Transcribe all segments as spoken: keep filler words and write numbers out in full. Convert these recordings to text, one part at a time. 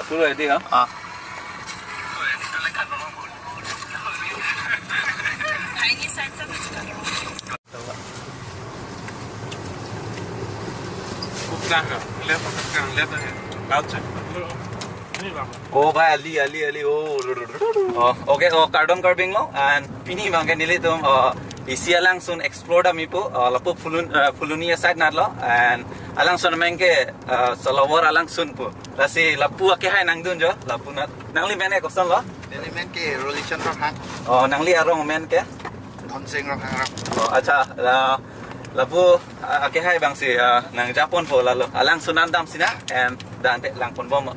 Puro edi ha? Ah. Oh, bhai, ali, ali, ali, oh. Oh, okay, oh, kardom Karbi Anglong, and pini abangke nelitum, uh, isi alangsun explore damji pu, uh, lapu Phulun-, uh, Phuloni aside natlo, and alangsun amen ke, uh, Salawar alangsun pu. Lasi lapu akehai nangdun jo, lapu nat. Nangli men ke kosonlo? Neli men ke Rolichon Ronghang. Oh, nangli arong men ke? Dhonsing Ronghang arong. Oh, acha, la, lapu, ah, akehai abangsi, ah, nangjaponpo lalo. Alangsun an damsi nang, and dante langponbom.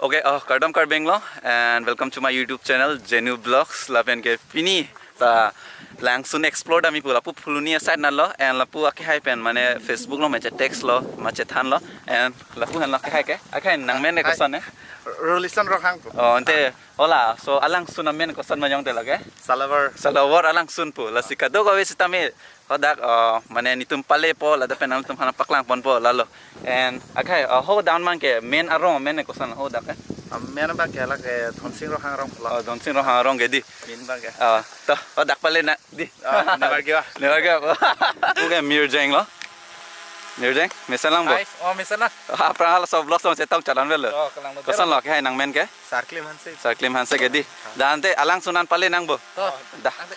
Okay, oh, kardom Karbi Anglong, and welcome to my YouTube channel, Jenu Vlogs. Lapen ke pini ta langsun explore damji pu lapu Phuloni aside natlo, and lapu akehai pen mane Facebook lo, mane text lo, mane thanlo, and lapu henlo akehai ke, akehai nangmen ke Hi. Koson ne? Rolichon Ronghang pu. Oh, ante, hola, so alangsun amen koson ma jongte lake? Salawar. Salawar alangsun pu, lasi kadokave sitame, hadak, uh, mane netum palepo, lapen nangtum aphan paklangponpo lalo. And akehai, uh, hadak abangke men arong men koson hadak ke? Ah, men abangke lake Dhonsing Ronghang arong lo. Oh, Dhonsing Ronghang arong ke di. Men abangke. Ah, to, hadak pale nang di. Ah, never give up. Never give up. Okay, Mirjeng lo. Mirjeng, mesen lang bo. Guys, oh, mesen lang. Ah, aphrang halaso vlog song chetong chalanvelo. Oh, kalanglo. Kosonlo akehai nangmen ke? Sarklim Hanse. Sarklim Hanse ke di. Dante alangsun an pale nang bo. To. Dah. Ante.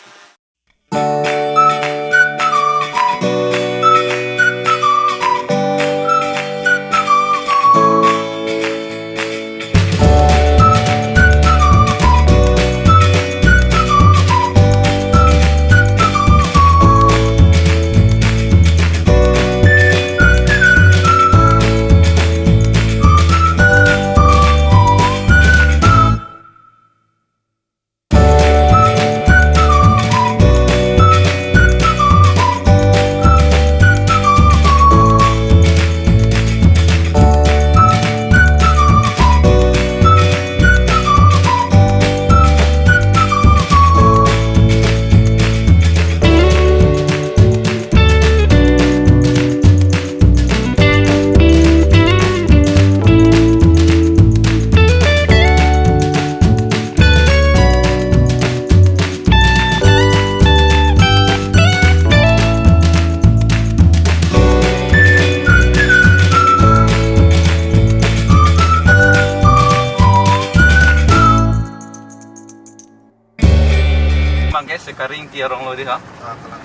Abangke Sekaring ti arong lo di ha? Ah, kalang.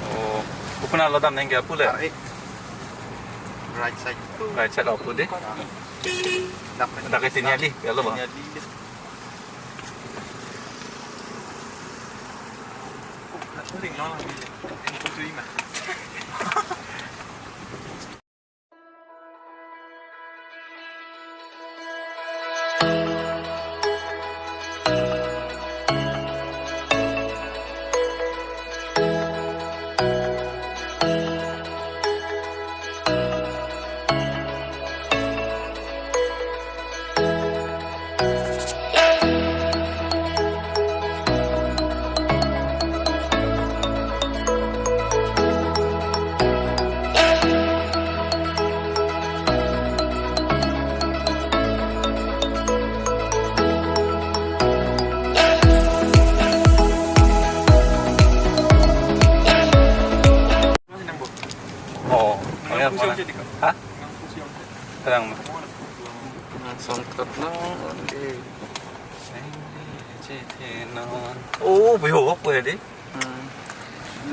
Oh, kopi-an lo dam nangji apule? Ah, eh. Right side. Right side lo pu di. Ah. Dak, dak ke Tiniali, ya lo ba? Tiniali. Oh, nasi ring lo, yang putri mah. Oh, oh ya, mana? Hah? Terang, Ma. Langsung tet nang, oke. Oh, bihok ko ya di. Hmm.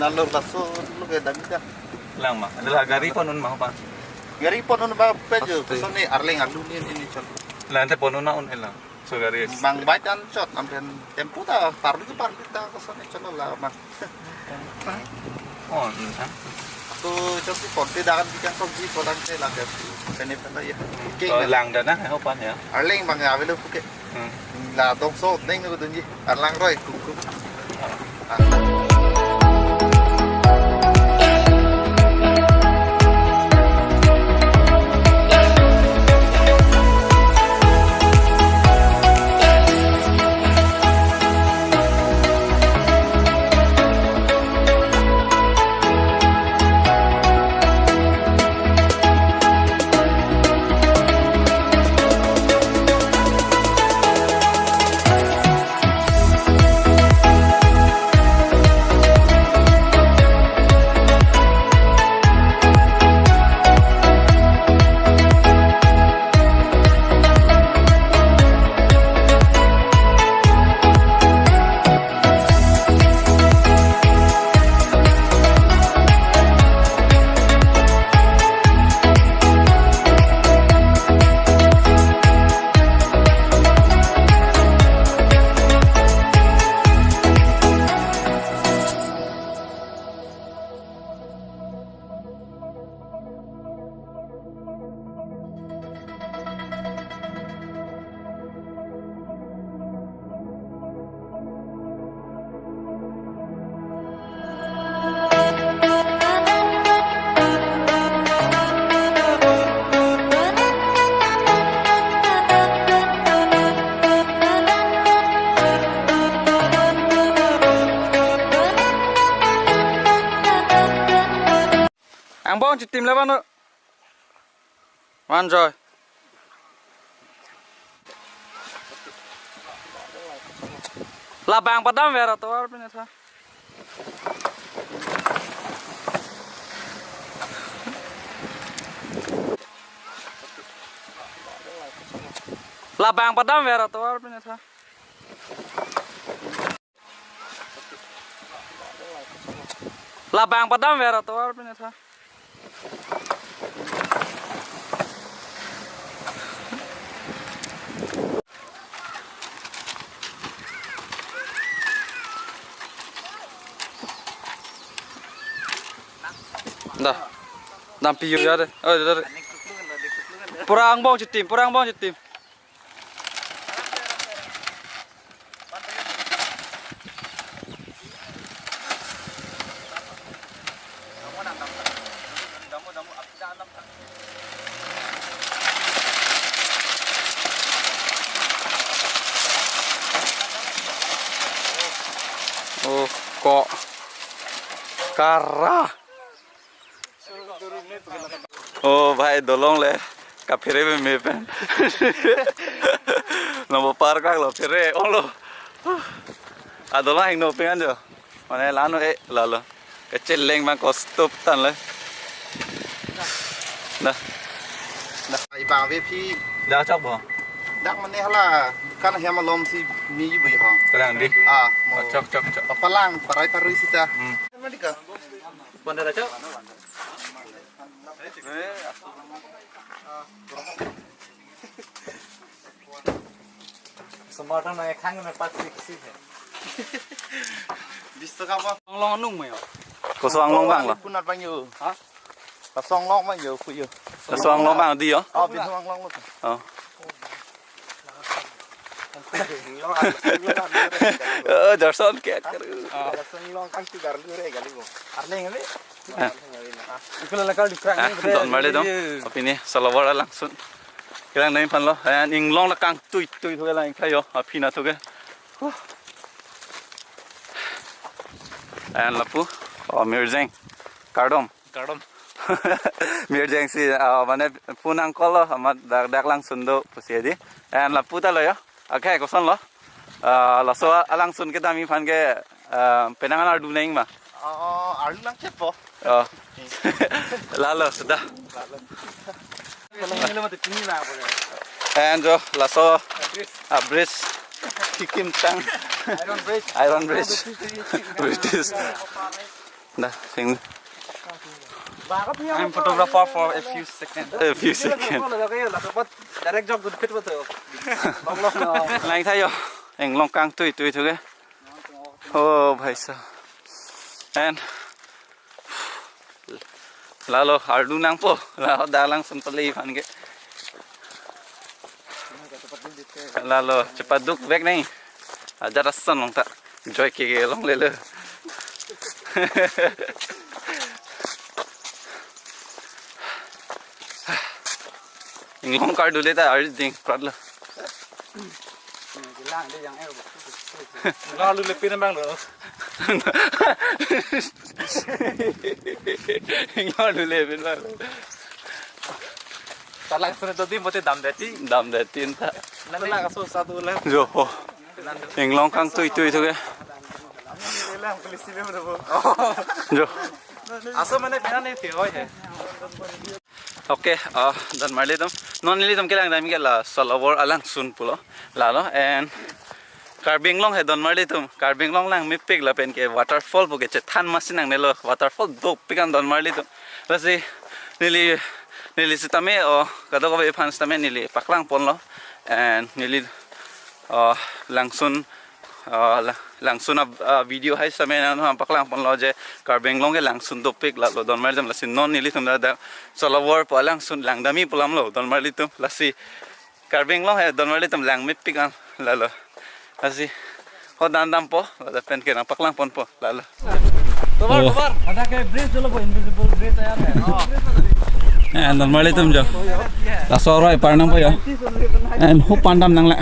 Lalu laso lo ke dami dah. Lang, Ma. Adalah gari pon un, Ma, apa? Gari pon un ba pejo. Pasti. Sone Arleng alu ni ni chon. Lante pon un na un elang. So gari. Bang bike an chot, ampen tempo ta parli ke parli ta kosonne chot la ma. Oh, hmm. Ako chot si ponte dakan bikang kok ji kolang te lang ya. Kene pala ya. King. Oh, lang dana, eh, opan ya. Arleng bang ya, avelo puke. Hmm. La dongso neng ko dunji. Arlang roi kuku. Angbong chitim le vano. Manjoi. Labang padam vera tovar pine tha. Labang padam vera tovar pine tha. Labang padam vera tovar pine tha. Dah. Dampi yo ya de. Oh, dah, dah. Pura angbong chitim, pura angbong chitim. Oh, kok. Kara. Oh, bhai, dolong le kaphere me me pen. Nabo park lo phere onglo. A dolong hingno pengan jo. Mane lano e lalo. Kecheleng bang ko stop tan le. Nah. Nah. Ibang ve phi. Dak chok bo. Dak mane hala kan hem alom si mi bu ho. Kalang di. Ah, mo. Oh, chok, chok, chok. Papalang, parai parui sita. Hmm. Mana di ka? Pondar aja. Semua orang naik hang na pat sik sik. Bisa ka ba? Anglong anung mayo. Koso anglong bang lo. Punat bang yo. Ha? Laso anglong bang yo, ku yo. Laso anglong bang di yo. Oh, bin anglong lo. Oh. Oh, Jarson ke karu. Laso anglong kan tu garlu re gali bo. Arleng le. Ah. Ikula lakal di krang. Ah, don marli dong. Apini salovar alangsun. Kelang nai phan lo. An inglong la kangtui tui thu kelang khayo. Aphi na thu ke. Huh. An lapu. Oh, Mirjeng. Kardom. Kardom. Mirjeng si, ah, mane phone angkol lo, amat dak, dak langsun do pusi di. An lapu ta lo yo. Okay, koson lo. Ah, laso alangsun kedam aphan ke, ah, penang an ardu neng ma. Oh, ardu nang chepo. Oh. Lalo sudah. Lalo. And jo, laso, ah, bridge. Kikim tang. Iron Bridge. Iron Bridge. British. Dah, sing. I'm photographer for a few seconds. A few seconds. Direct jog good fit betul. Lain thayo. Inglong kangtui tui thu ke. Oh, bhai sahab. And lalo ardu nangpo. Lalo dak langsun pale aphan ke. Lalo chepaduk vek nai. Ajat ason long ta. Joy ke ke long lele. Inglong kardu le ta ari ding prat lo. Lalu le pin bang lo. Inglong kardu le pin bang lo. Talang sene to di mote dam deti. Dam deti ta. Nang lang aso satu lang. Jo ho. Inglong kangtui tui thu ke. Lang polisi le mo. Jo. Aso mane pena ne ti hoi he. Okay, ah, don marli atum. Non nelitum kelang dam ke la salovar alangsun pulo. Lalo and Karbi Anglong he don marli atum. Karbi Anglong lang mepik lapen ke waterfall pu ke chethan masi nangnelo. Waterfall dopik an don marli atum. Lasi neli, neli sitame o kadokave aphan sitame neli paklang ponlo. And neli, ah, langsun, ah, la-, langsun a, ah, video hai sitame nangpaklang ponlo je Karbi Anglong ke langsun dopik lalo don marli atum, lasi non nelitum dak salovar pu alangsun lang dam-i pu alam lo don marli atum, lasi Karbi Anglong he don marli atum lang mepik an lalo. Lasi ho dan dampo, lapen ke nangpaklang ponpo lalo. Tovar, oh. Tovar. Ada ke bridge dolo bo, invisible bridge ya. Oh. Eh, don marli atum jo. Laso aroi par nangpo jo. Eh, ho pandam nang le.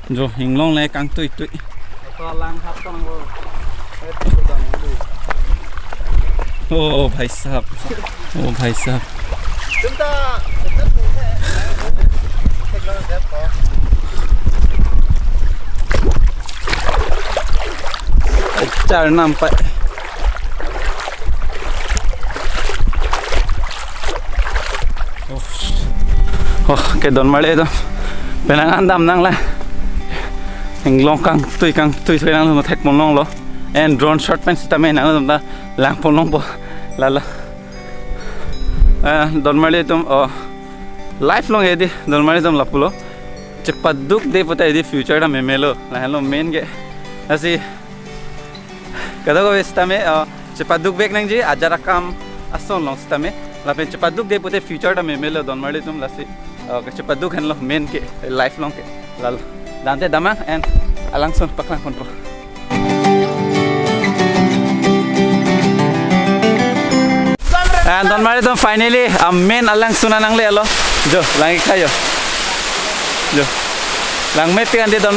Jo, inglong le kangtui tui. Laso lang hap tong bo. ओ भाई साहब, ओ भाई साहब। Char nampai. Oh, ke Donmarli atum. Penang an damnang la. Inglong kangtui kangtui thui nang thekponlonglo. And drone shot pen sitame nangtum ta langponlongpo. Lalo. Ah, Donmarli atum, oh, lifelong edi Donmarli atum lapulo. Chepadukde pute edi future ta memelo. Lahenlo main ke. Lasi kadokave sitame, oh, chepadukvek nangji ajat akam ason along sitame. Lapen chepadukde pute future ta memelo Donmarli atum lasi. Oh, chepaduk henlo main ke, lifelong ke. Lalo. Dante damnang and alangsun paklangponpo. And Donmarli atum finally, ah, main alangsun an nanglelo. Jo, lang-ik tha jo. Jo. Langmepik ante Donmarli